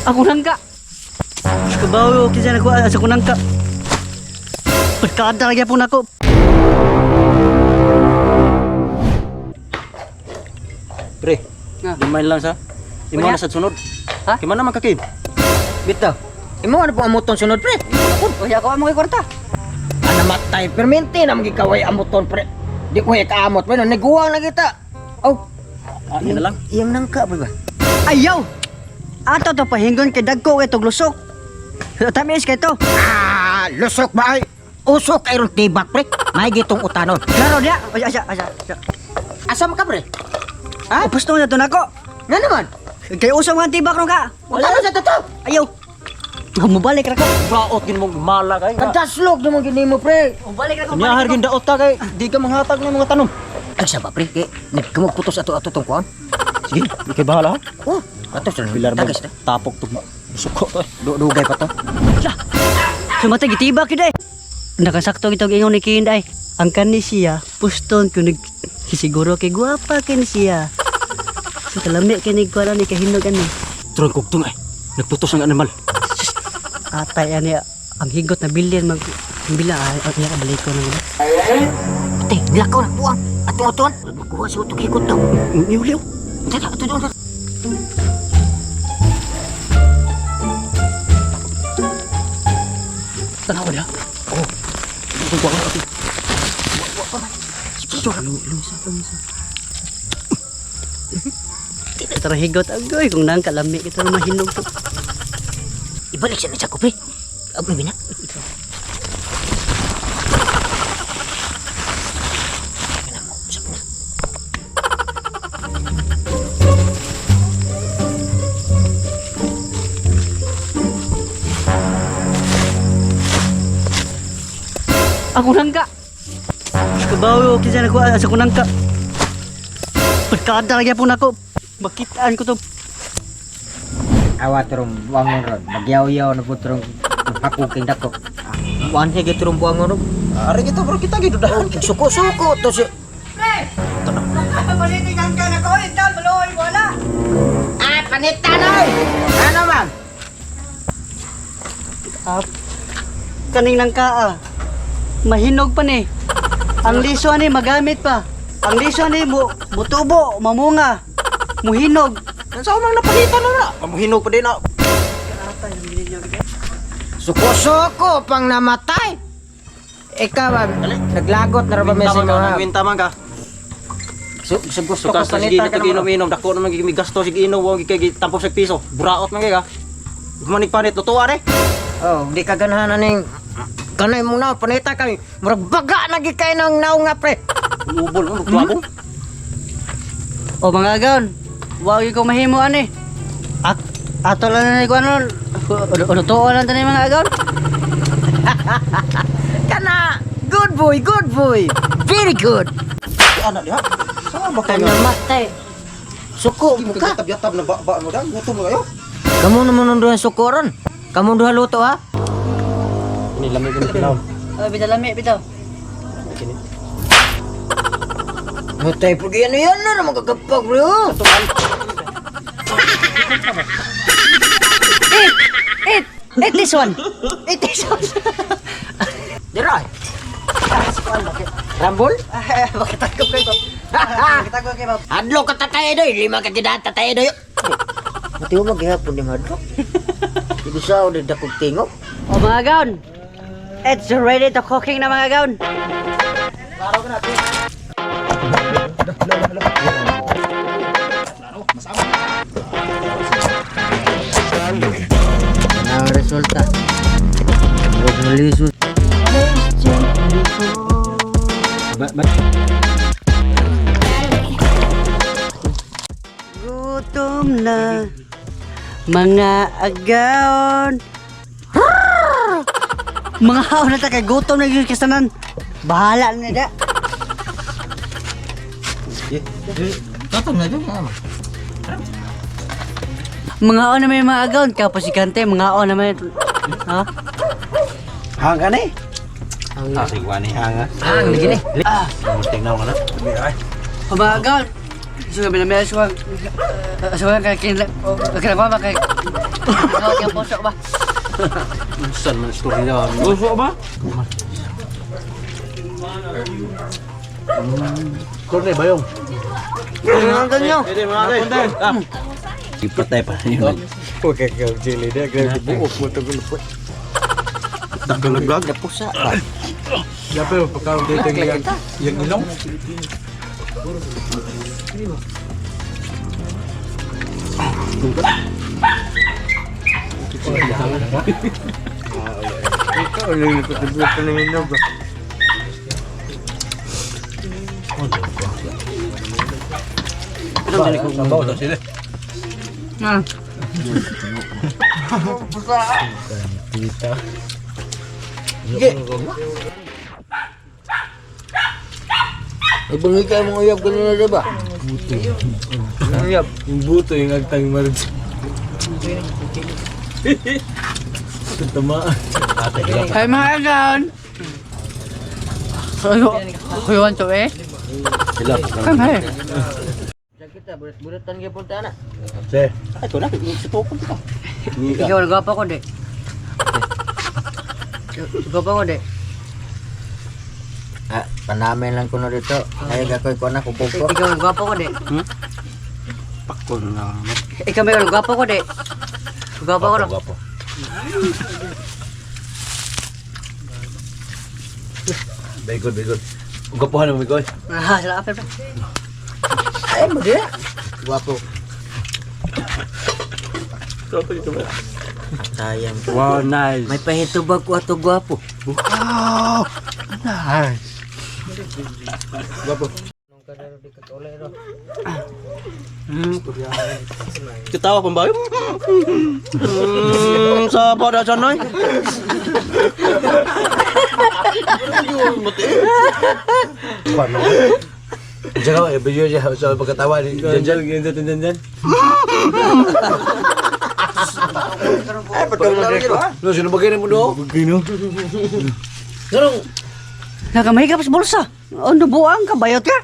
Ako nangka. Kabaw kinsa nako sa ko nangka. Pagkaada lagi po nako. Pre, Ah. lumayan lang sa. Imo Unya? na sa sunod. Ha? Kay man naman ka, Kim? Bitaw. Imo ano po amuton sunod, pre? Uy, ako ang mga kwarta. Ana matay permente na magikaway amuton, pre. Di ko kaamot pre, no niguwang na kita. Oh, Ah, yun na lang. Iyang nangka pre ba? Ayaw! Ato to pahinggon kay dagko kay tog lusok. Tamis kay to. Ah, lusok ba ay? Usok ay ron tibak, pre. May gitong utanon. Klaro dia. Asa asa asa. Asa. Asa man ka, pre? Ha? Pusto na to nako. Nga naman. Kay usok nga tibak ron ka. Wala sa totoo. Ayaw. Mubalik ra ko. Braot gin mong mala kay. Kadaslog naman gini mo, pre. Mubalik ra ko. Unya har gin daot ka kay di ka manghatag ng mga tanom. Ay, saba, pre. Kay, nagkamagputos ato-ato tong kuwan. Sige, ikay bahala ha. Oh, ato sa Pilar mo Tagas na. tapok to. Suko to eh. Dugay pa to. Sumatay gitibak gid eh. Nakasakto gitog ingon ni Kinday. Ang kani siya puston kun siguro kay guwapa kini siya. So kalami kini kuan ni kahinog ani. Turang kugtong ay. Nagputos ang animal. Atay ani ang higot na bilyan mag bila ay ay ka balik ko na gid. Ate, nilakaw na buwang. Ato-atoan. Makuha sa utog hikot daw. Niuliw. Tata, ato doon. Tanaw niya. Oh. Itong kuha ko. Tara higot agoy kung nang kalami kita mahinog to. Ibalik siya na sa pre. Ab, may bina. Ako nangka. Kabaw kinsa nako sa ko nangka. Pagkaada lagi po nako. Makitaan ko to. Awa turong buwangon ron. Nagyaw-yaw na po turong hakuking dako. Buwan higit turong buwangon ron. Ari kita bro kita gidudahan. Suko-suko to si... Palitin kang ka nako, intal baloy wala. Ah, panitan oy! Ano man? Ah, kaning nangka ah. Mahinog pa ni. Ang liso ani magamit pa. Ang liso ani mo mutubo, mamunga, muhinog. Sa mang napalitan na na. Mamuhinog pa din na. Suko-suko pang namatay. Ikaw, ah, naglagot na rin ba may sa mga... Nagwinta man ka. Su gusto ko Sukas na sige panitan ka na naman. inom-inom dako naman gigi gasto sige inom wa gigi tampok sa piso. Buraot man kay ka. Manig panit luto are. Oh, di ka ganahan na ning... Kanay mo na, panita kami. Murag baga na gid kay nang naong nga, pre. Ubol mo tuabong. O mga agaon, wa gyud ko mahimo ani. At ato lang na ko ano, lutuan lang tani mga agaon. Kana, good boy, good boy. Very good. Ana diha. Sa ba ka Kana matay. Suko mo ka. Yatab na ba mo dan gutom na kayo. Kamu naman nung duha suko ron. Kamu duha luto ha. Ini lami ko ni kinahon. Oh, bitaw lami bitaw. Kini. Matay pag yan yan na naman kagapag bro. Eat! Eat! Eat this one! Eat this one! Dira. Rambol? Bakit ako kay Bob? Bakit ako kay Bob? Hadlo ka tatay doy, lima ka gid tatay doy. Mati mo gihapon ni hadlo. Di ko sa og dakog tingog. O mga agaon, it's ready to cooking na mga agaon. Ano ang resulta? Huwag malisod. Ba ba. Gutom na mga agaon. Rrrr! Mga haon na ta kay gutom na gyud kasanan. Bahala na da. Tatong na dyan. Mga haon na may mga agaon kapasikante, mga haon na may ha? Hanga ni. Ah, sige wani hanga. Ang gini. Ah, tingnan ko na. O mga agaon. So binamay suwang suwang kay kin kay ba kay kay puso ba. Unsan man istorya. Puso ba? Korne ba yung? Pwede mga natin. Ah. Ipatay pa yun. Okay, kay jelly dia grabe buok mo to gulpot. Dagang nag-vlog. Pusa. Dapat pagkaon dito yung ilong. Ikaw lang nakatibot ka ng inog. Sabaw daw sila. Ah. Ibangay ka mong uyab ganun na diba? Uyab. Yung buto yung agtang marj. Tama. Hey mga agaw. You want to eh? Sila. Come here. Kita bulat-bulatan gyapon ta na. Se. Ay, ito na. Sutukon ito. Ikaw nagwapa ko di. Gwapa ko di. Ah, panamin lang kuno dito. Ay gakoy ko na kupog ko. Ikaw nagwapa ko di. Pakon na. Ikaw may nagwapa ko di. Gwapa ko no. Gwapo. Very good, very good. Gwapohan mo, Migoy. Ah, sila apel. Ay mo di. Gwapo. Sayang. Wow, nice. May pahitubag ko ato gwapo. Wow, nice. Gwapo. Ketawa pang bayo. Sa pada sanoy. Diyan ka, video siya sa pagkatawa ni Janjan. Janjan, Janjan, Janjan. Ay, patulong na rin. No, sino ba mo do? Bagay no. Ganun. Nakamay ka pa sa bulsa. Ano buang ka bayot ka?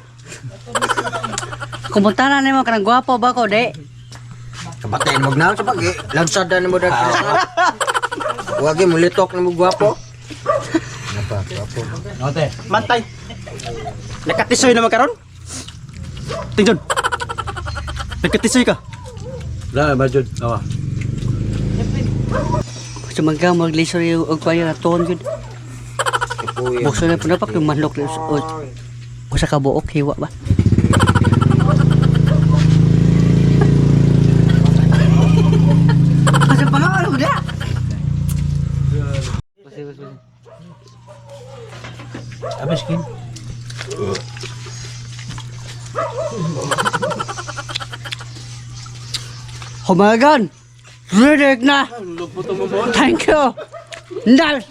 Kumunta na nimo kanang gwapo ba ko di. Kabatay mo gnaw sa pag lansada nimo dagko. Wagi mo litok nimo gwapo. Napa gwapo. Note. Mantay. Nakatisoy naman karon. Tingjon. Nakatisoy ka. La, ba jud. Awa. Sumangga maglisor yung og payo na ton gyud. Bukso na punapak yung manlok na o sa kabuok hiwa ba. Asa pa nga ano da? Abis kin. Humagan. Rinig na. Thank you. Nice.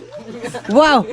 Wow.